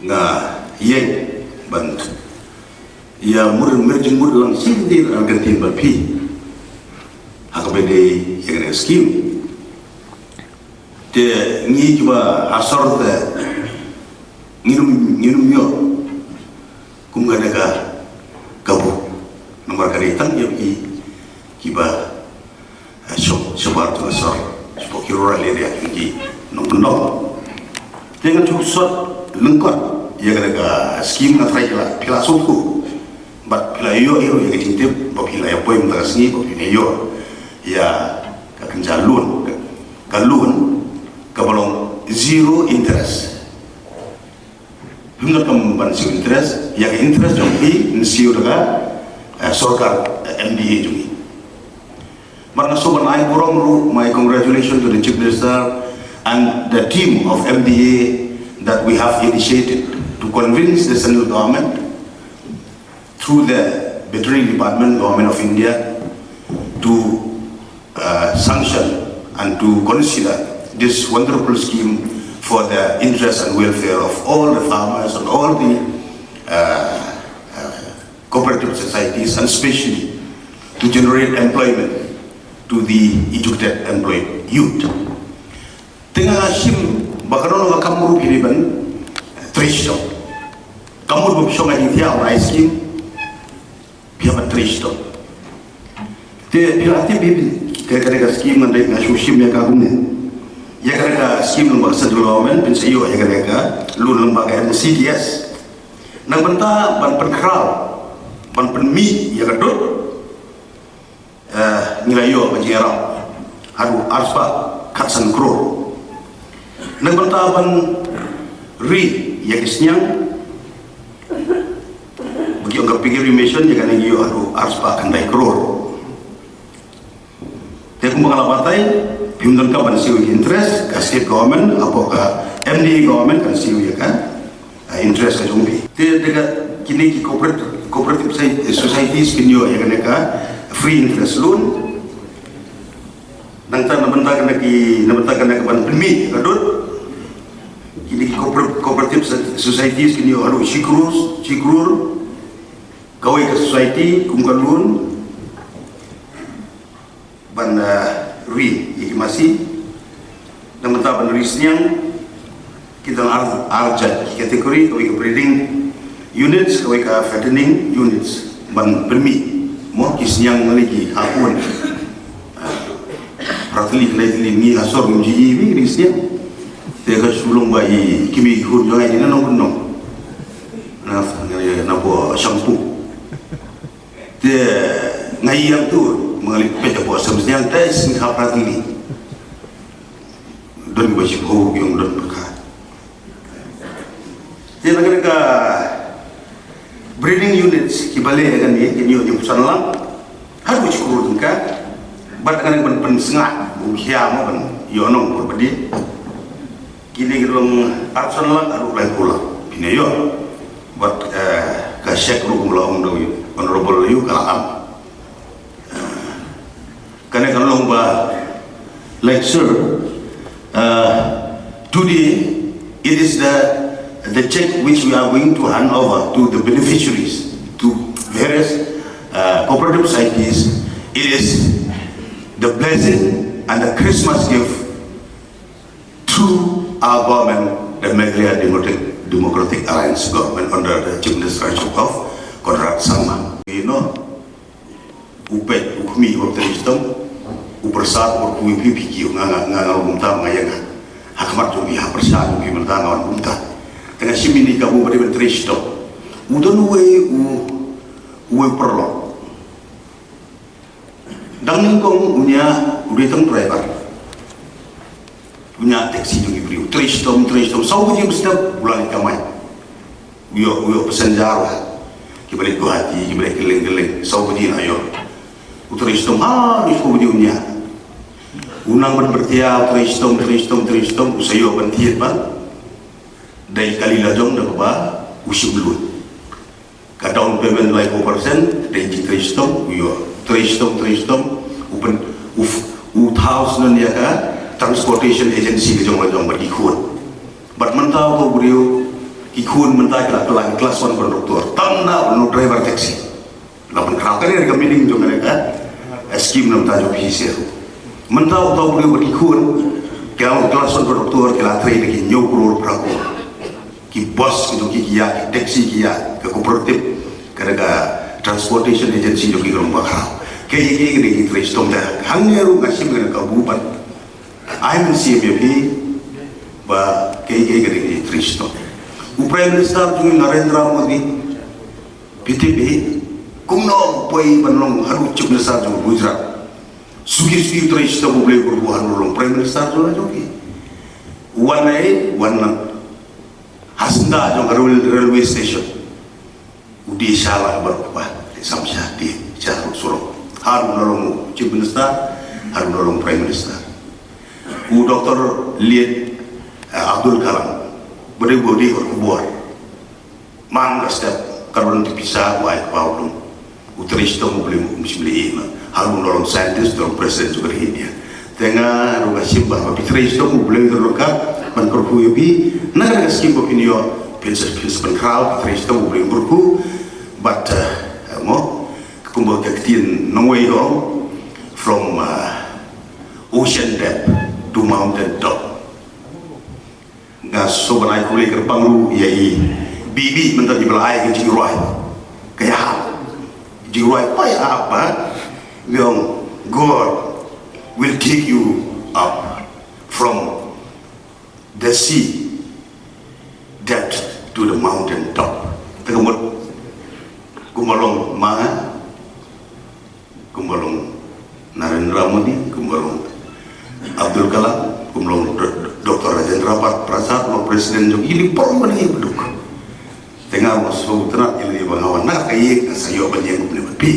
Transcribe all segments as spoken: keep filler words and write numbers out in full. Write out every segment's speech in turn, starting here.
Nga ïeng ban ïa mur mir jingmut lang shisien ar ka ktien bad phi ha kaba ïadei ïa kane ka skim. Te ngi kiba ha sor te ngi nym, ngi nym ïoh kum kane ka kabu. Namar ka dei tang ïa phi kiba, eh, shong shabar tu sor, shapoh ki rural area, ki nongkyndong. Te ngan shu sot lyngkot ïa kane ka skim. Nga tharai phi la, phi la sngewthuh bad phi la ïoh ïa ka jingtip ba phi la ïa poi mynta ka sngi ba phin ïoh ïa ka kynja loan, ka loan kaba long zero interest. Phim donkam ban siew interest, ïa ka interest jong phi yn siew da ka, eh, sorkar, eh, M D A jong ngi. Bad nga sngewbha ban ai burom ruh, my congratulations to the Chief Minister and the team of M D A that we have initiated to convince the central government through the Veterinary Department, Government of India, to, uh, sanction and to consider this wonderful scheme for the interest and welfare of all the farmers and all the, uh, uh, cooperative societies, and especially to generate employment to the educated employed youth. Te nga shim ba ka don ka kam ruh phi ban trei shitom. Ka mut ba phi shong ha jingthiah ha ka skim, phi hap ban trei shitom. Te phi la tip bha ïa kane ka skim, nga dei nga shu shim ïa ka kumne. Ïa kane ka skim lyngba ka central government, phin sa ïoh ïa kane ka loan lyngba ka M C D S. Na ka bynta ban pynkhraw, ban pynmih ïa ka dud, eh, ngi la ïoh ka jingïarap haduh arspah khatsan klur. Na ka bynta ban ri ïa ki sniang ba ki ong ka piggery mission, ïa kane ngi ïoh haduh arspah khyndai klur. Te kumba nga la batai, phim donkam ban siew ïa ki interest, ka state government hapoh ka M D A government kan siew ïa ka, ah, interest ka jong phi. Te da ka kine ki corporate, cooperative soci-, societies kin ïoh ïa kane ka free interest loan. Nangta na bynta kane ki, na bynta kane ka ban pynmih ka dud, kine ki corporate, cooperative so-, societies kin ïoh haduh shi klur, shi klur. Kawei ka society kum ka loan ban, ah, ri ïa ki masi. Na bynta ban ri sniang, ki don ar, ar jait ki category, kawei ka breeding units, kawei ka fattening units, ban pynmih mo ki sniang lane ki khun. Ah, phra tylli, khyndai tylli, ngi ha sor ngim ju ïohi ïa ki sniang. Te ka shu long ba i kmie ki khun jong ngi na nongkyndong, na, na, na po shampoo. Te nga ïeng tu, ma nga leit peit hapoh sem sniang, te sniang phra tylli. Don kiba shiphew, ki ong don pyrkhat. Te na kane ka breeding units kiba leh kane, kin ïoh hynñiew san lak haduh shi klur tyngka. Bad kane ban pynsngat, u khia mo ban ïoh nong, bad kine ki long arphew san lak haduh laiphew lak. Phin ïoh. Bad, eh, ka cheque ruh kumba la ong da u Honorable, ïoh ka la am. Kane ka long ba, like, sir, uh, today it is the, the check which we are going to hand over to the beneficiaries, to various, uh, cooperative societies. It is the blessing and the Christmas gift through our government, the Meghalaya Democratic, Democratic Alliance government under the Chief Minister of Conrad Sangma. You know, u peit, u khmih, u trei shitom, u pyrshah, u pyrkhat, u pyrkhat, nga, nga, nga, nga, kumta, nga ïa nga. Ha khmat jong phi, ha pyrshah jong phi mynta nga wan kumta. Te nga shim ïa kane ka kabu ba dei ban trei shitom. U don uwei u, uwei u paralok. Dang nyngkong unia u dei tang driver. Unia taxi jong ki briew. Trei shitom, trei shitom. Saw baje mynstep u la leit kamai. U ïoh, u ïoh passenger, kiba leit Guwahati, kiba leit kylleng kylleng. Saw baje u la ïoh. U trei shitom ha, u trei shitom unia. U nang ban pyrthei, trei shitom, trei shitom, trei shitom. U sa ïoh ban thied ba dei kali la jong da kaba u shim loan. Ka down payment laiphew percent, dei jingtrei shitom, u ïoh. Trei shitom, trei shitom, u pyn, u, u thaw shen ïa ka transportation agency ka jong la jong bad ki khun. Bad mynta u briew, Ki khun mynta ki la kylla ki class one conductor. Tang na u driver taxi. La pynkhraw, kane ka meaning jong kane ka, eh, scheme na mynta jong P C C. Mynta uta u briew bad ki khun, ki la long class one conductor, ki la trei da ki hynñiew klur phra klur. Ki bus ki jong ki ki ïa, ki taxi ki ïa, ka cooperative, ka da ka transportation agency jong ki ka long bakhraw. Kaei kaei ka dei ki trei shitom, te hangne ruh nga shim kane ka kabu ban ai mynsiem ïa phi ba kaei kaei ka dei ki trei shitom. U Prime Minister jong ngi Narendra Modi, phi tip hi, kumno u poi ban long haduh Chief Minister jong Gujarat. Suki suki u trei shitom, U Blei u kyrkhu haduh long Prime Minister jong ngi. Wan ai, wan na ha syndah jong ka rail-, railway station. U die sha la baroh kpa, te sam sha die sha ruh surok. Haduh na long u Chief Minister, haduh na long Prime Minister. U Doctor Liet, eh, Abdul Kalam, ba dei u die khubor. Man ka step, ka don te pisa, u ai kpa u long. U trei shitom, U Blei um shym la ïeh noh. Haduh na long scientist, na long president jong ka ri India. Te nga ruh nga shim ba, ba phi trei shitom, U Blei u don ryngkat ban kyrkhu ïa phi. Na kane ka scheme ba phin ïoh, phin sa, phin sa pynkhraw, phi trei shitom, U Blei un kyrkhu. But, eh, mo, kumba ka ktien nongwei ka ong, from, eh, ocean depth to mountain top. Nga sngewbha ban ai khublei kyrpang ruh ïa i Bibi mynta, i ba la ai ka jingrwai ka ïahap. Jingrwai ka ïahap ba, ïa ong, God will take you up from the sea depth to the mountain top. Te ka mut kumba long ma, kumba long Narendra Modi, kumba long Abdul Kalam, kumba long Do-, Doctor Rajendra Prasad, long president jong ngi, baroh mynta ngi baduk. Te nga ruh nga sngewtynnat ïa lade ba nga wan na ka ïing, nga sa ïoh ban ïeng kumne bad phi.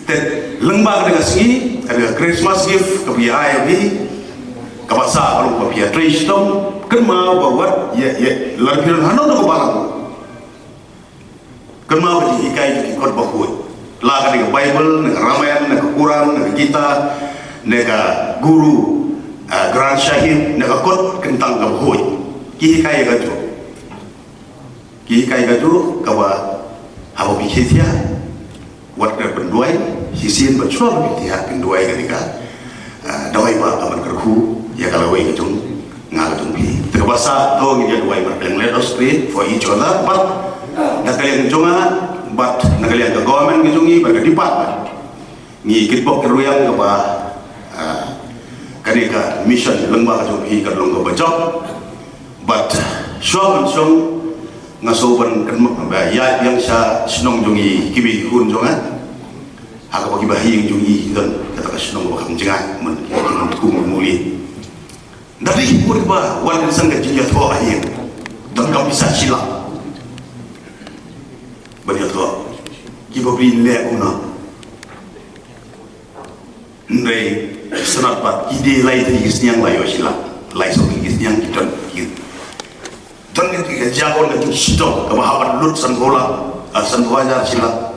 Te lyngba kane ka sngi, kane ka Christmas gift kaba ïa ai ïa phi, kaba sah ka long ba phi ïa trei shitom, kynmaw ba wat ïa, ïa, lada phi don hano hano ka balang, kynmaw ka jinghikai jong ki kot bakhuid. La ka dei ka Bible, ne ka Ramayan, ne ka Quran, ne ka Gita, ne ka Guru, ah, Granth Sahib, ne ka kot kyntang kaba khuid. Ki hikai ïa kajuh. Ki hikai kajuh kaba haba phi thiah, wat kane pynduwai shisien, bad shuwa ba phi thiah pynduwai, ka dei ka, ah, dawai ba ka ban kyrkhu ïa ka lawei ka jong nga ka jong phi. Te kaba sah to ngin ïa duwai markylliang, let us pray for each other, bad na ka liang jong nga, bad na ka liang ka government ka jong ngi, bad ka department. Ngi kitbok kitrwiang kaba, ah, kane ka mission lyngba ka jong phi kan long kaba jop. Bad shuwa ban shong nga sngewbha ban kynmaw ba ïa biang sha shnong jong ngi, kiba i khun jong nga. Ha kaba kiba ha ïing jong ngi ki don kata ka shnong ba kham jngai, man ki, ki nongtkhum nongmuli. Nda dei ki khun ba wan ki san ka jingïathoh ha ïing, donkam pisa shi lak ban ïathoh. Kiba phi leh kumno? Hynrei sngewbha, ki dei lai tylli ki sniang la ïoh shi lak, lai saw tylli ki sniang ki don, ki don ka jingkyrkhu, ka jingshitom kaba hap ban lut sanphew lak, ah, sanphew hajar shi lak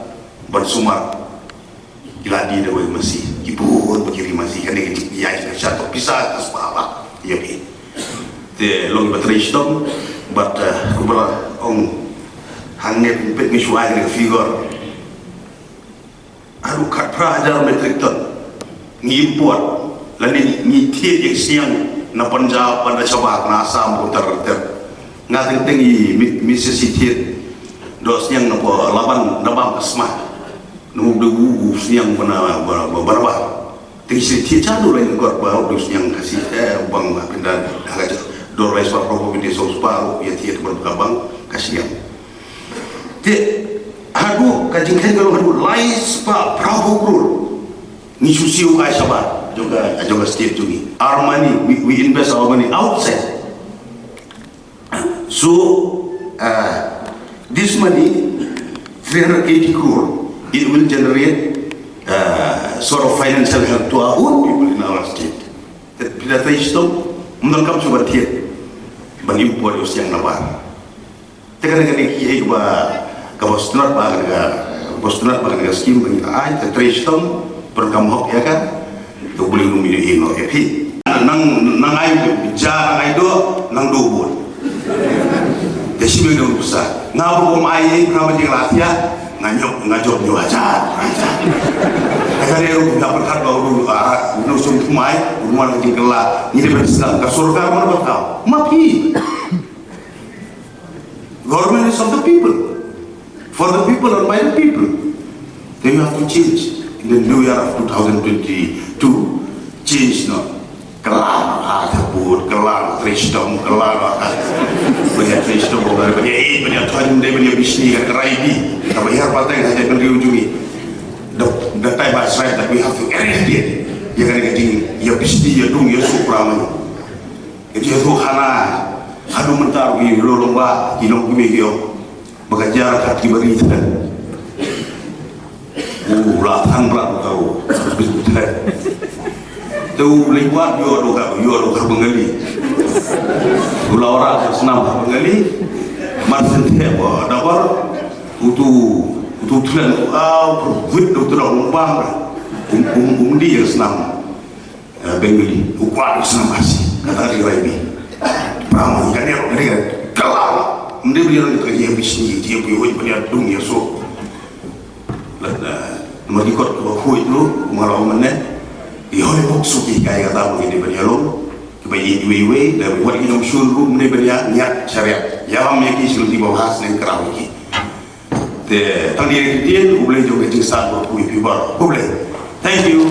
ban sumar. Ki la die da wei masi, ki bun ki ri masi, kane ka jingïaid ka shad ka pisa ka spah ba ïa phi. Te long ba trei shitom, bad, eh, kumba la ong hangne, pynpeit ngi shu ai ka figure. Haduh khatphra hajar metric ton ngi import, lane ngi thied ïa ki sniang na Punjab, na shabar, na Assam, uter uter. Nga teng teng i mi, mi shisha thied doh sniang na Laban, na bam ka sma. Na u, u, u sniang ba na, ba, ba, ba, ba. Te ngi shisha thied, sha u lai ngi kot ba u sniang Khasi, eh, bang ba pyndan ha ka jong. Dor lai spah phraphew, pyndan saw spah ruh ïa thied ba ka bang ka sniang. Te haduh ka jingkheiñ ka long haduh lai spah phraphew klur. Ngi shu siew kai shabar jong ka, jong ka state jong ngi. Our money, we, we invest our money outside. So, uh, this money, three hundred eighty crore, it will generate, uh, sort of financial help to our own people in our state. Te phi da trei shitom, ym donkam shuh ban thied, ban import ïa u sniang na bar. Te kane, kane kiei kiba, kaba sngewtynnat ba kane ka, kaba sngewtynnat ba kane ka scheme ba ngi la ai, te trei shitom, pyndonkam hok ïa ka, te U Blei un ïoh ïehnoh ïa phi. Nang, nang ai ja, nang ai doh, nang duh bun. Te shi beng dong sa. Nga ba bom ai ei pra ma jing la tia. Nga nyok nga jop nyok aja. Aja. Ka re ru nga perkat ba ru a ru sum thumai ru wan jing kela. Ni de ben sa ka sorkar mana ba tau. Ma phi. Government is of the people. For the people and by the people. Then you have to change. In the new year of two thousand twenty-two, change no. Kelar ha tebut, kelar tristom, kelar ha. Bagi tristom, bagi bagi eh, bagi tuan, bagi bagi bisni, kan kerai di. Tapi ya patah, hanya beri ujung ni. The, the time has arrived that we have to eradicate. Ya kan, ya jing, ya bisni, ya dung, ya supra. Iti tu khana hadu mentar wi lorong ba ki long ki megi ong. Baka jar kat ki bari than. U la than bra ka u bit than. Tu lewat yo do ka yo do ka Bengali. U la ora ka snam ka Bengali. Mar sen the ba dabar utu utu than au wit do tu long bang. Um um um di snam. Bengali u kwah u snam asi kata ri rai bi. Pram ka ne ri rai kala. Mde bri rai ka ye bi sni ye bi hoi bri dung ye so. Lada mari kot ko hoi lo mala o mane. I hoi bok su ki kai kata bri de bri lo. Ki ba ye we we da wat ki nom shun ru mde bri ya nya chariat ya lam ye ki shun ti ba has ne kraw ki. Te tang di ri tin u ble jong ka jingsan ba pui pi ba u ble. Thank you.